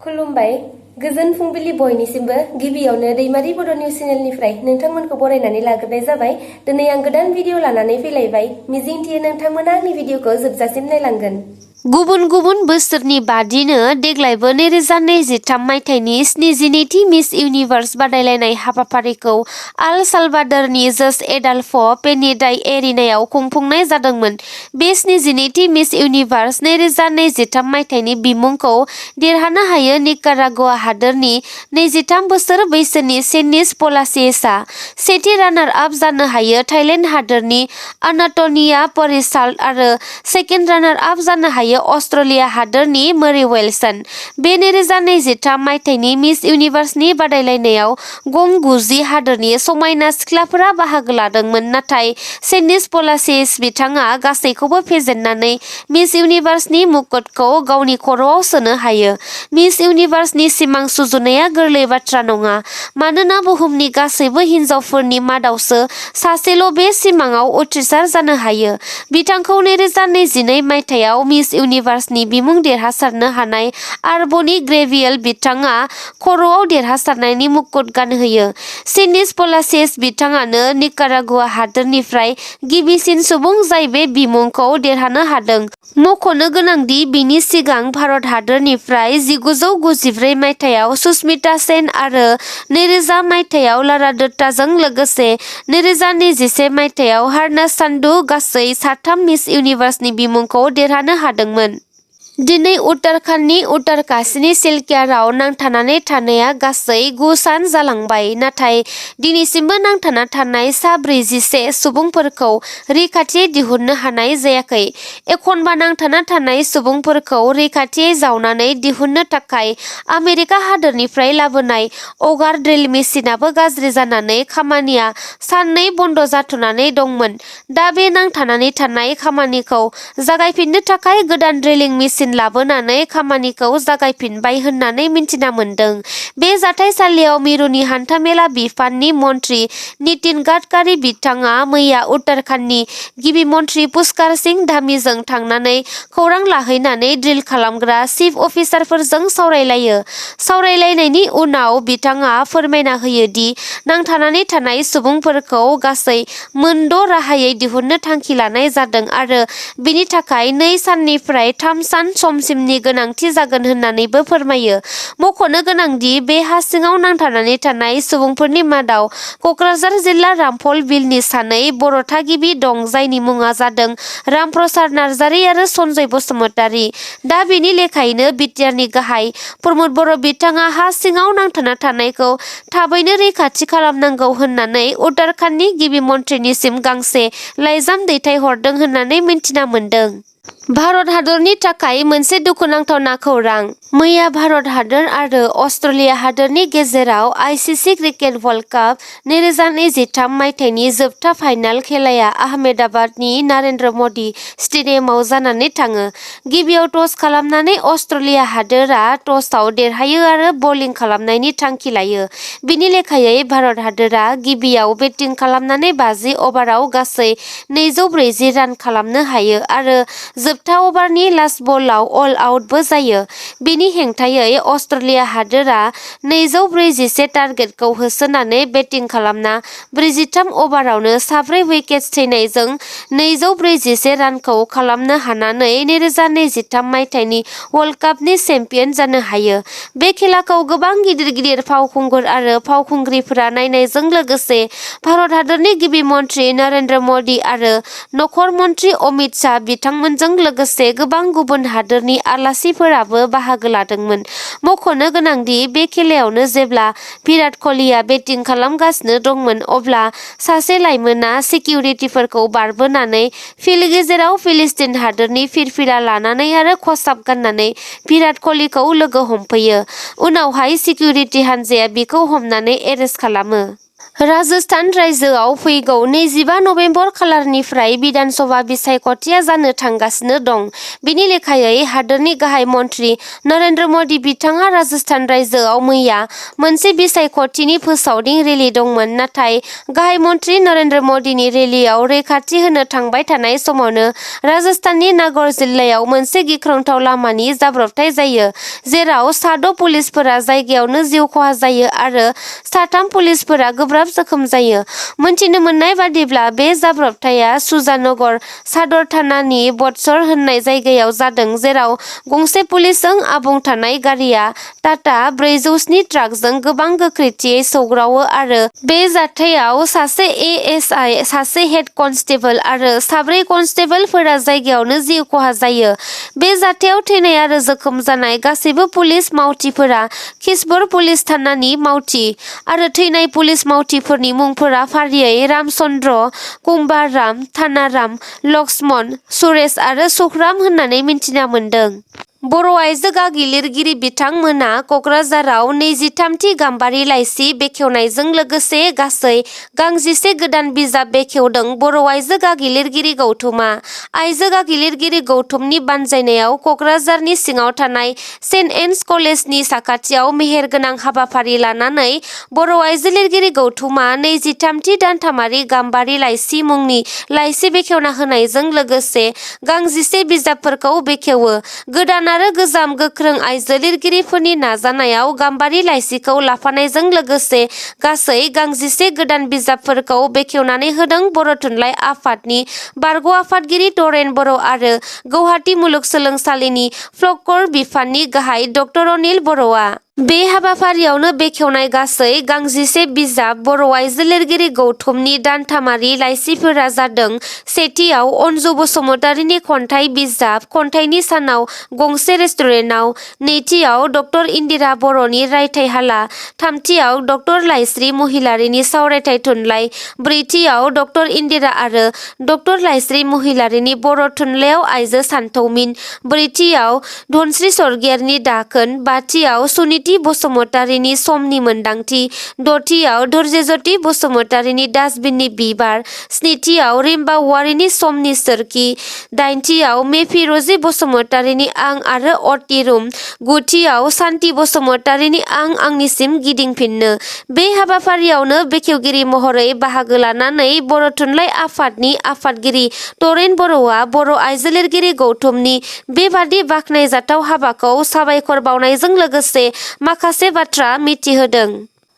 खुलुमबाय गोजोन फुंबिलि बयनिसिमबो गिबियावनो दैमारि बड' निउस चेनेलनिफ्राय नोंथांमोनखौ बरायनानै लाग्रोनाय जाबाय। दिनै आं गोदान भिडिअ लानानै फैलायबाय। मिजिंथियो नोंथांमोना आंनि भिडिअखौ जोबजासिम नायलांगोन। गुबुन गुबुन बोसोरनि बादिनो देग्लायबो 2023 मायथाइनि 72थि मिस इउनिभार्स बादायलायनाय हाबाफारिखौ आल साल्भादरनि जस एडाल्फो पेनिडाइ एरिनायाव खुंफुंनाय जादोंमोन। बे 72थि मिस इउनिभार्स 2023 मायथाइनि बिमुंखौ देरहानो हायो निकारागुआ हादोरनि 23 बोसोर बैसोनि सेनिस पलासियसआ। सेथि रानार आप जानो हायो थाइलेन्ड हादोरनि अनाट'निया परिसाल्ट आरो सेकेन्ड रानार आप जानो हायो अस्ट्रेलिया हादोरनि मरी वेल्सन। बे 2023 मायथाइनि मिस इउनिभार्सनि बादायलायनायाव गं 90 हादोरनि समायना सिख्लाफोरा बाहागो लादोंमोन, नाथाय सेनिस पलासियस बिथाङा गासैखौबो फेजेननानै मिस इउनिभार्सनि मुकुटखौ गावनि खर'आव सोनो हायो। मिस इउनिभार्सनि सिमां सुजुनाया गोरलै बाथ्रा नङा, मानोना बुहुमनि गासैबो हिनजावफोरनि मादावसो सासेल' बे सिमाङाव उथ्रिसार जानो हायो। बिथांखौ 2022 मायथाइयाव मिस इउनिभार्सनि बिमुं देरहासारनो हानाय आरबनि ग्रेभियल बिथाङा खर'आव देरहासारनायनि मुकुट गानहोयो। सेनिस पलासियस बिथाङानो निकारागुआ हादोरनिफ्राय गिबिसिन सुबुं जाय बे बिमुंखौ देरहानो हादों। मख'नो गोनांदि बिनि सिगां भारत हादोरनिफ्राय 1994 मायथाइयाव सुस्मिता सेन आरो 2000 मायथाइयाव लारा दत्ताजों लोगोसे 2021 मायथाइयाव हारना सान्धु गासै साथाम मिस इउनिभार्सनि बिमुंखौ देरहानो हादोंमोन। दिनै उत्तराखन्डनि उत्तरकाशीनि सिलकियाराव नांथानानै थानाया गासै 9 सान जालांबाय, नाथाय दिनैसिमबो नांथाना थानाय सा 41 सुबुंफोरखौ रैखाथियै दिहुननो हानाय जायाखै। एखनबा नांथाना थानाय सुबुंफोरखौ रैखाथियै जावनानै दिहुननो थाखाय आमेरिका हादोरनिफ्राय लाबोनाय अगार ड्रिल मेसिनाबो गाज्रि जानानै खामानिया साननै बन्द जाथ'नानै दंमोन। दा बे नांथानानै थानाय खामानिखौ जागायफिननो थाखाय गोदान ड्रिलिं मेसिन लाबोनानै खामानिखौ जागायफिनबाय होननानै मिन्थिना मोन्दों। बे जाथायसालियाव मिरुनि हान्थामेला बिफाननि मन्थ्रि नितिन गाडकारि बिथाङा मैया उत्तराखन्डनि गिबि मन्थ्रि पुष्कर सिंह धामीजों थांनानै खौरां लाहैनानै ड्रिल खालामग्रा चिफ अफिसारफोरजों सावरायलायो। सावरायलायनायनि उनाव बिथाङा फोरमायना होयो दि नांथानानै थानाय सुबुंफोरखौ गासै मोन 6 राहायै दिहुननो थांखि लानाय जादों आरो बेनि थाखाय 2 साननिफ्राय 3 सान समसिमनि गोनांथि जागोन होननानैबो फोरमायो। मख'नो गोनांदि बे हा सिङाव नांथानानै थानाय सुबुंफोरनि मादाव क'क्राझार जिल्ला रामफल बिलनि सानै बर' थागिबि दं, जायनि मुङा जादों रामप्रसाद नार्जारि आरो सन्जय बसुमतारि। दा बेनि लेखायैनो बिटिआरनि गाहाय प्रमद बर' बिथाङा हा सिङाव नांथाना थानायखौ थाबैनो रैखाथि खालामनांगौ होननानै उत्तराखन्डनि गिबि मन्थ्रिनिसिम गांसे लाइजाम दैथायहरदों होननानै मिन्थिना मोन्दों। भारत हादरनि थाखाय मोनसे दुखुनांथावना खौरां। मैया भारत हादर आरो अस्ट्रेलिया हादरनि गेजेराव आईसीसी क्रिकेट वर्ल्ड काप 2023 मायथाइनि जोबथा फाइनाल खेलाया आहमेदाबादनि नरेन्द्र मदि स्टेडियामाव जानानै थाङो। गिबियाव टस खालामनानै अस्ट्रेलिया हादोरा टसआव देरहायो आरो बलिं खालामनायनि थांखि लायो। बिनि लेखायै भारत हादोरा गिबियाव बेटिं खालामनानै 50 अभाराव गासै 240 रान खालामनो हायो आरो जोबथा अभारनि लास्ट बलआव अल आउटबो जायो। बिनि हेंथायै अस्ट्रेलिया हादोरा 241 टार्गेटखौ होसोनानै बेटिं खालामना 43 अभारावनो 4 उइकेट्स थैनायजों 241 रानखौ खालामनो हानानै 2023 मायथाइनि वर्ल्ड कापनि चेम्पियन जानो हायो। बे खेलाखौ गोबां गिदिर गिदिर फावखुंगुर आरो फावखुंग्रिफोरा नायनायजों लोगोसे भारत हादरनि गिबि मन्थ्रि नरेन्द्र मदि आरो नखर मन्थ्रि अमित शाह बिथांमोनजों लोगोसे गोबां गुबुन हादोरनि आलासिफोराबो बाहागो लादोंमोन। मख'नो गोनांदि बे खेलायावनो जेब्ला भिराट क'हलीआ बेटिं खालामगासिनो दंमोन, अब्ला सासे लाइमोना सिकिउरिटिफोरखौ बारबोनानै फिल्ड गेजेराव फिलिस्टिन हादोरनि फिरफिला लानानै आरो खसाब गाननानै भिराट क'हलीखौ लोगो हमफैयो। उनावहाय सिकिउरिटि हानजाया बिखौ हमनानै एरेस्ट खालामो। राजस्थान रायजोआव फैगौ 25 नभेम्बर खालारनिफ्राय बिधान सभा बिसायख'थिया जानो थांगासिनो दं। बिनि लेखायै हादोरनि गाहाय मन्थ्रि नरेन्द्र मदि बिथाङा राजस्थान रायजोआव मैया मोनसे बिसायख'थिनि फोसावदिं रेलि दंमोन। नाथाय गाहाय मन्थ्रि नरेन्द्र मदिनि रेलियाव रैखाथि होनो थांबाय थानाय समावनो राजस्थाननि नागौर जिल्लायाव मोनसे गिख्रंथाव लामानि जाब्रबथाय जायो, जेराव सा6 पुलिसफोरा जायगायावनो जिउ खहा जायो आरो सा3 पुलिसफोरा गोब्राब जखम जायो। मोनथिनो मोननाय बादिब्ला बे जाब्रबथाया सुजानगर सादर थानानि बत्सर होननाय जायगायाव जादों, जेराव गंसे पुलिसजों आबुं थानाय गारिया टाटा 407 ट्राकजों गोबां गोख्रैथियै सौग्रावो आरो बे जाथायाव सासे एएसआइ, सासे हेड कनस्टेबल आरो 4 कनस्टेबलफोरा जायगायावनो जिउ खहा जायो। बे जाथायाव थैनाय आरो जखम जानाय गासैबो पुलिस मावथिफोरा खिसबर पुलिस थानानि मावथि आरो थैनाय पुलिस मावथिफोरनि मुंफोरा फारियै रामचन्द्र, कुम्भाराम, थानाराम, लक्ष्मण, सुरेश आरो सुखराम होननानै मिथिना मोन्दों। बर' आइजो गागि लिरगिरि बिथांमोना क'क्राझाराव 23थि गाम्बारि लाइसि बेखेवनायजों लोगोसे गासै गांजिसे गोदान बिजाब बेखेवदों। बर' आइजो गागि लिरगिरि गौथुमा आइजो गागि लिरगिरि गौथुमनि बानजायनायाव क'क्राझारनि सिङाव थानाय सेन्ट एन्स कलेजनि साखाथियाव मेहेरगोनां हाबाफारि लानानै बर' आइजो लिरगिरि गौथुमा 23थि दानथामारि गाम्बारि लाइसि मुंनि लाइसि बेखेवना होनायजों लोगोसे गांजिसे बिजाबफोरखौ बेखेवो। गोदान आरो गोजाम गोख्रों आइजो लिरगिरिफोरनि नाजानायाव गाम्बारि लाइसिखौ लाफानायजों लोगोसे गासै गांजिसे गोदान बिजाबफोरखौ बेखेवनानै होदों बर' थुनलाइ आफादनि बारग' आफादगिरि दरेन बर' आरो गौहाटी मुलुगसोलोंसालिनि फ्ल'कलर बिफाननि गाहाय ड अनिल बर'आ। बे हाबाफारियावनो बेखेवनाय गासै गांजिसे बिजाब बर' आइजो लिरगिरि गौथुमनि दानथामारि लाइसिफोरा जादों। सेथियाव अन्जु बसुमतारिनि खन्थाइ बिजाब खन्थाइनि सानाव गंसे रेस्टुरेन्टआव, नैथियाव ड इन्दिरा बर'नि रायथाइहाला, थामथियाव ड लाइस्रि महिलारिनि सावरायथाइ थुनलाइ, ब्रैथियाव ड इन्दिरा आरो ड लाइस्रि महिलारिनि बर' थुनलाइयाव आइजो सानथौमिन, ब्रैथियाव धनस्रि सरगियारिनि दाखोन, बाथियाव सुनिति बसुमतारिनि समनि मोन्दांथि, दथियाव धैर्यज्यति बसुमतारिनि डास्टबिननि बिबार, स्निथियाव रिम्बा औवारिनि समनि सोरखि, दाइनथियाव मेफिर'जि बसुमतारिनि आं आरो अति रुम, गुथियाव सान्ति बसुमतारिनि आं आंनिसिम गिदिंफिननो। बे हाबाफारियावनो बेखेवगिरि महरै बाहागो लानानै बर' थुनलाइ आफादनि आफादगिरि दरेन बर'आ बर' आइजो लिरगिरि गौथुमनि बेबादि बाख्नायजाथाव हाबाखौ साबायखर बावनायजों लोगोसे माखासे बाथ्रा मिथिहोदों।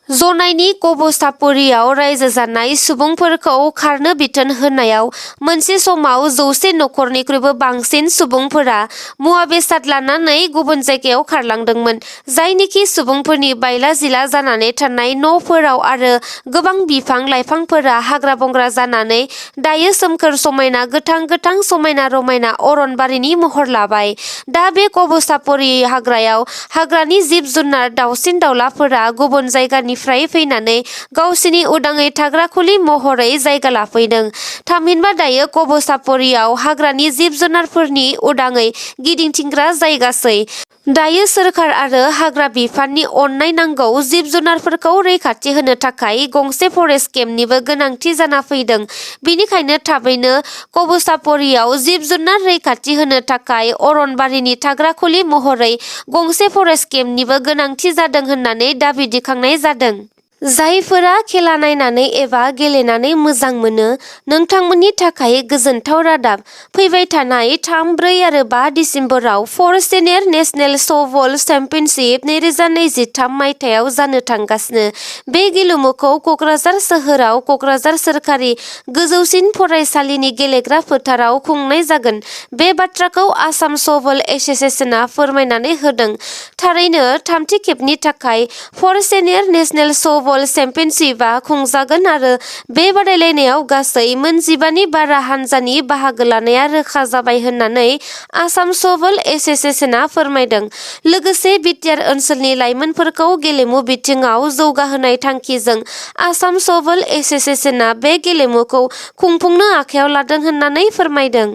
जनाइनि कब'सापरियाव रायजो जानाय सुबुंफोरखौ खारनो बिथोन होनायाव मोनसे समाव 100 नखरनिख्रुइबो बांसिन सुबुंफोरा मुवा बेसाद लानानै गुबुन जायगायाव खारलांदोंमोन, जायनिखि सुबुंफोरनि बायला जिला जानानै थानाय न'फोराव आरो गोबां बिफां लाइफांफोरा हाग्रा बंग्रा जानानै दायो सोमखोर समायना गोथां गोथां समायना रमायना अरनबारिनि महर लाबाय। दा बे कब'सापरि हाग्रायाव हाग्रानि जिब जुनार दाउसिन दाउलाफोरा गुबुन जायगानिफ्राय फैनानै गावसिनि उदाङै थाग्रा खुलि महरै जायगा लाफैदों। थामहिनबा दायो कब'सापरियाव हाग्रानि जिब जुनारफोरनि उदाङै गिदिंथिंग्रा जायगासै। दायो सोरखार आरो हाग्रा बिफाननि अननाय नांगौ। जिब जुनारफोरखौ रैखाथि होनो थाखाय गंसे फरेस्ट केम्पनिबो गोनांथि जाना फैदों। बिनिखायनो थाबैनो कब'सापरियाव जिब जुनार रैखाथि होनो थाखाय अरनबारिनि थाग्रा खुलि महरै गंसे फरेस्ट केम्पनिबो गोनांथि जादों होननानै दाबि दिखांनाय जादों। जायफोरा खेला नायनानै एबा गेलेनानै मोजां मोनो, नोंथांमोननि थाखाय गोजोनथाव रादाब। फैबाय थानाय 3, 4 आरो 5 दिसेम्बराव 4 सिनियर नेशनेल सफ्टबल चेम्पियनशिप 2023 मायथाइयाव जानो थांगासिनो। बे गेलेमुखौ क'क्राझार सोहोराव क'क्राझार सोरखारि गोजौसिन फरायसालिनि गेलेग्रा फोथाराव खुंनाय जागोन। बे बाथ्राखौ आसाम सफ्टबल एस'सिएशना फोरमायनानै होदों। थारैनो थामथि खेबनि थाखाय 4 सिनियर नेशनेल सफ्टबल चेम्पियनशिपआ खुंजागोन आरो बे बादायलायनायाव गासै मोन 15 नि बारा हानजानि बाहागो लानाया रोखा जाबाय होननानै आसाम सफ्टबल एस'सिएशना फोरमायदों। लोगोसे बिटिआर ओनसोलनि लाइमोनफोरखौ गेलेमु बिथिङाव जौगाहोनाय थांखिजों आसाम सफ्टबल एस'सिएशना बे गेलेमुखौ खुंफुंनो आखायाव लादों होननानै फोरमायदों।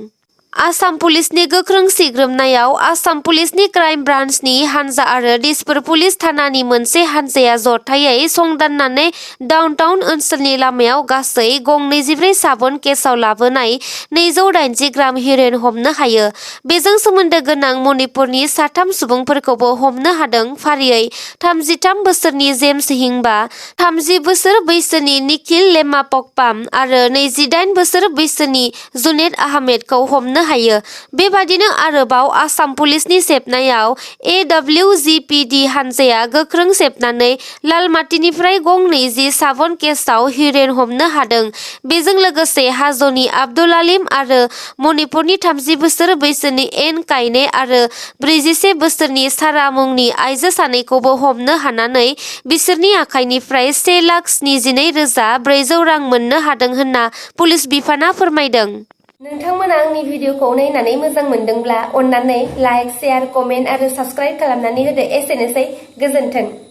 आसाम पुलिसनि गोख्रों सिग्रोमनायाव आसाम पुलिसनि क्राइम ब्रान्चनि हानजा आरो दिसपुर पुलिस थानानि मोनसे हानजाया जथायै संदाननानै डाउनटाउन ओनसोलनि लामायाव गासै गं 24 साबन केसआव लाबोनाय 280 ग्राम हेर'इन हमनो हायो। बेजों सोमोन्दो गोनां मणिपुरनि साथाम सुबुंफोरखौबो हमनो हादों। फारियै 33 बोसोरनि जेम्स हिंबा, 30 बोसोर बैसोनि निखिल लेमापकपाम आरो 28 बोसोर बैसोनि जुनेद आहमेदखौ हमनो हायो। बेबादिनो आरोबाव आसाम पुलिसनि सेबनायाव AWGPD हानजाया गोख्रों सेबनानै लालमाटिनिफ्राय गं 20 साबन केसआव हेर'इन हमनो हादों। बेजों लोगोसे हाज'नि आब्दुल आलिम आरो मणिपुरनि 30 बोसोर बैसोनि एन काइने आरो 41 बोसोरनि सारा मुंनि आइजो सानैखौबो हमनो हानानै बिसोरनि आखाइनिफ्राय 1,72,400 रां मोननो हादों होनना पुलिस बिफाना फोरमायदों। नोंथांमोना आंनि भिडिअखौ नायनानै मोजां मोनदोंब्ला अन्नानै लाइक, शेयार, कमेन्ट आरो साबस्क्राइब खालामनानै होदो। एसेनोसै, गोजोन्थों।